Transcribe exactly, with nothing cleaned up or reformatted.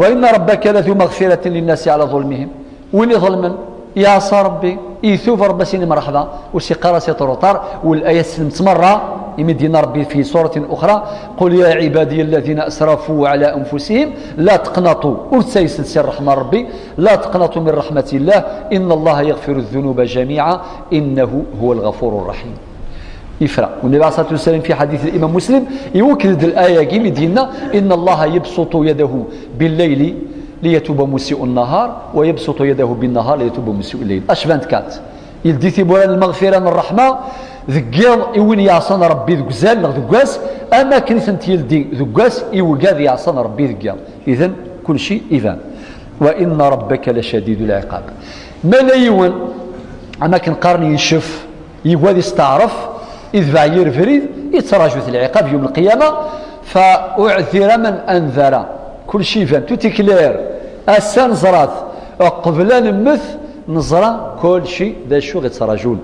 وإن ربك لذو مغفرة للناس على ظلمهم. Win iḍelmen, yeɛṣa Ṛebbi, itub Ṛebbi, ad s-yini mṛeḥba, ur s-yeqqar-as i ṭruṭar, u laya tselmet meṛṛa, imi d-yenna Ṛebbi fi suratin uxra: قل يا عبادي الذين أسرفوا على أنفسهم لا تقنطوا, ur ttayset si ṛṛeḥma n Ṛebbi, لا تقنطوا من رحمة الله إن الله يغفر الذنوب جميعا إنه هو الغفور الرحيم. Yefra. U Nnbi ɛalayhi ṣṣalatu wassalam fi ḥadit Imam Muslim, iwekked-d laya-agi mi d-yenna: إن الله يبسط يده بالليل ليتوب مسيء النهار ويبسط يده بالنهار ليتوب مسيء الليل. H vingt-quatre. Yeldi tiwwura n lmeɣfira, n ṛṛeḥma, deg yiḍ i win yeɛṣan Ṛebbi deg uzal neɣ deg wass, am akken i tent-yeldi deg wass i wigad yeɛṣan Ṛebbi deg yiḍ. Idan, kulci iban. وإن ربك لشديد العقاب. Ma yella yiwen, am akken qqaren, yencef, yegwa ad isteɛref, idbeɛ yir brid, yettraǧu-t lɛiqab yum lqiyama, فأعذر من أنذر. Kulci iban, tout est clair. Ass-a neẓra-t, qbel ad nemmet, neẓra kulci d acu i ɣ-ittraǧun.